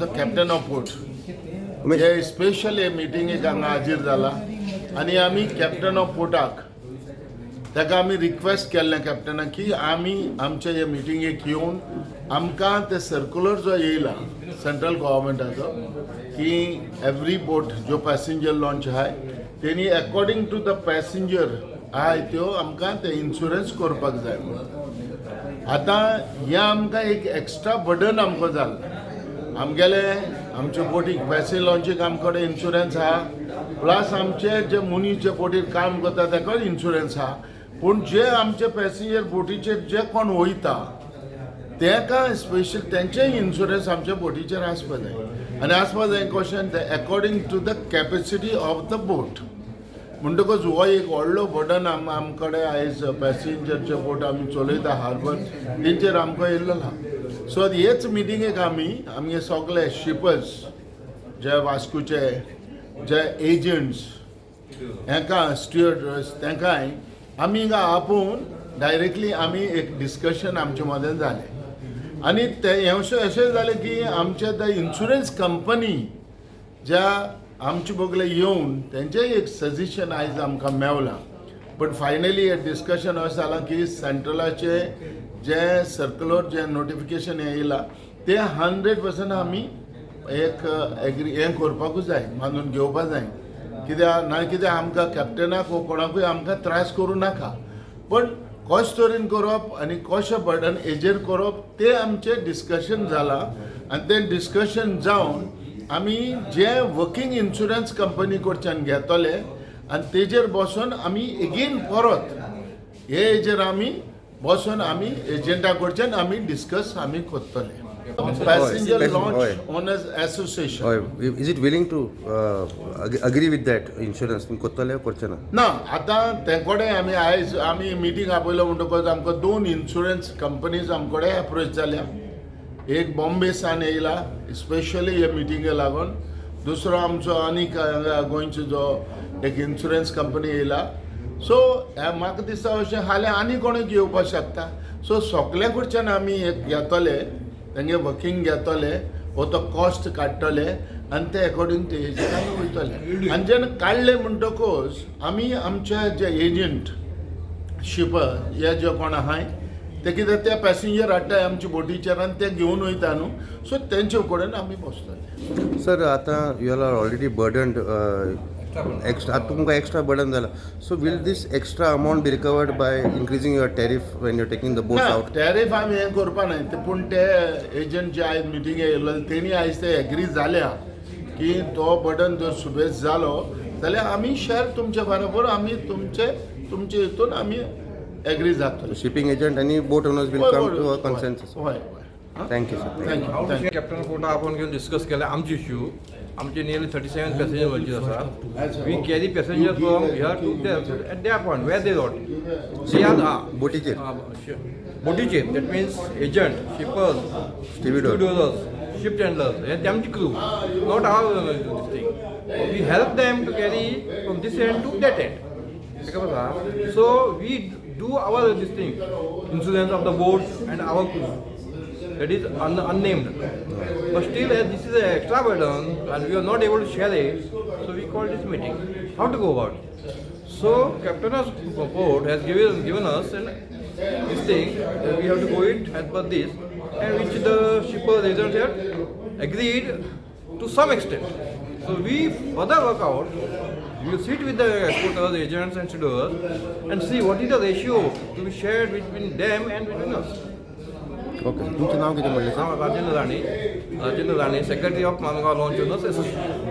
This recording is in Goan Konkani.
The captain of port हे स्पेशल हे मिटिंगेक हांगा हाजीर जाला आनी आमी कॅप्टन ऑफ पोर्टाक ताका आमी रिक्वेस्ट केल्लें कॅप्टनाक की आमी आमचे हे मिटिंगेक येवन आमकां ते सर्कुलर जो येयला सेंट्रल गव्हर्मेंटाचो की एवरी बोट ज्यो पॅसेंजर लॉन्च आहाय तेणी अकॉर्डिंग टू the passenger आहाय त्यो आमकां ते इन्शुरन्स करपाक जाय म्हणून. आतां हें आमकां एक एक्स्ट्रा बर्डन आमकां जालें. आमगेले आमचे बोटीक पॅसेंजर लॉन्चीक आमचे कडेन इन्शुरन्स आहा, प्लस आमचे जे मनीस जे बोटीर काम करता ताका इन्शुरन्स आहा, पूण जे आमचे पॅसेंजर बोटीचेर जे कोण वयता तेका स्पेशल तेंचेय इन्शुरन्स आमच्या बोटीचेर आसपा जाय आनी आसपा जाय कशें तें according to the capacity of the boat. म्हणटकच हो एक व्हडलो बर्डन आमकडे आयज पॅसेंजरचे बोट आमी चलयता हार्बर तेंचेर आमकां येयल्लो आहा. सो हेच मिटिंगेक आमी आमगे सगळे शिपर्स जे वास्कोचे जे एजंट्स हेका स्टुअर्ड तेंकाय आमी हिंगा आपोवन डायरेक्टली आमी एक डिस्कशन आमचे मदें जालें आनी ते हें अशें जालें की आमचे ते इन्शुरन्स कंपनी ज्या आमचे बगले येवन तेंचेय एक सजेशन आयज आमकां मेवलां. बट फायनली हे डिस्कशन अशें जालां की सेंट्रलाचे जे सर्कुलर जे नोटिफिकेशन येयलां ते 100% आमी एक एग्री हें करपाकूच जाय, मानून घेवपा जाय. कित्याक ना कित्याक आमकां कॅप्टनाक वो कोणाकूय आमकां त्रास करूं नाका, पण कशें तरेन करप आनी कशें बर्डन हेजेर करप तें आमचें डिस्कशन जालां. आनी तें डिस्कशन जावन आमी जे वर्किंग इन्शुरन्स कंपनी कडच्यान घेतले आनी तेजेर बसून आमी एगेन परत हे हेजेर आमी बसून आमी एजंटा कडच्यान आमी डिस्कस आमी करतले. Passenger launch owners association. हय, is it willing to agree with that insurance? तुमी करतले, करचे ना? ना, आतां ते कडेन आमी आयज आमी मिटींग आपयलो म्हणटकच आमकां दोन इन्शुरन्स कंपनीज आमचे कडेन एप्रोच जाल्या. एक बॉम्बे सान येयला स्पेशली हे मिटिंगे लागून, दुसरो आमचो आनीक हांगा गोंयचो जो एक इन्शुरन्स कंपनी येयला. सो म्हाका दिसता अशें हाल्यां आनी कोणूय येवपाक शकता. सो सगल्या कडच्यान आमी एक घेतले, तेंगे वर्किंग घेतले वो तो कॉस्ट काडटले आनी ते अकॉर्डिंग ते हेजेर आमी वयतले. आनी जेन्ना काडले म्हणटकूच आमी आमचे जे एजंट शिपर हे जे कोण आहाय ते कितें ते पॅसेंजर हाडटाय आमचे बोटीचेर आनी ते घेवन वयता न्हू, सो तेंचे कडेन आमी बसतले. सर, आतां you are already burdened extra, आतां तुमकां एक्स्ट्रा बर्डन जाला, so will this extra amount be recovered by increasing your tariff when you taking the boats ना. आउट? टॅरिफ आमी हें करपा नाय ते, पूण ते एजंट जे आयज मिटींगे येयल्ले तेणी आयज ते एग्री जाल्या की तो बर्डन जर सुबेज जालो जाल्यार आमी शेअर तुमचे बरोबर आमी तुमचे तुमचे हितून आमी एग्री जातले. शिपींग एजंट आनी boat owners will come to a consensus. हय हय. Thank you sir. Thank you, thank you. Captain पोर्टा आपोवन घेवन डिस्कस केलें आमचे इश्यू. आमचे नियरली 37 पॅसेंजर लॉन्चीस आसा. We carry passenger from here to at that point where they got they are. बोटीचेर. बोटीचेर, that means agent, shippers, Stevedore. Ship handlers, हे ते आमची crew, not our this thing. We help them to carry from this end to that end. खबर आसा? So we do our this thing, insurance of the boat and our crew, that is unnamed. But still, as this is an extra burden and we are not able to share it, so we called this meeting. How to go about it? So, Captain of Port has given us this thing that we have to go it as per this, and which the shipper agents have agreed to some extent. So we further work out. We will sit with the exporters, agents, and stevedores and see what is the ratio to be shared between them and between us. Okay, तुमचें नांव कितें म्हणलें सर? हांव Rajendra Rane, Rajendra Rane, Secretary of Marmagao Launch Owners Association.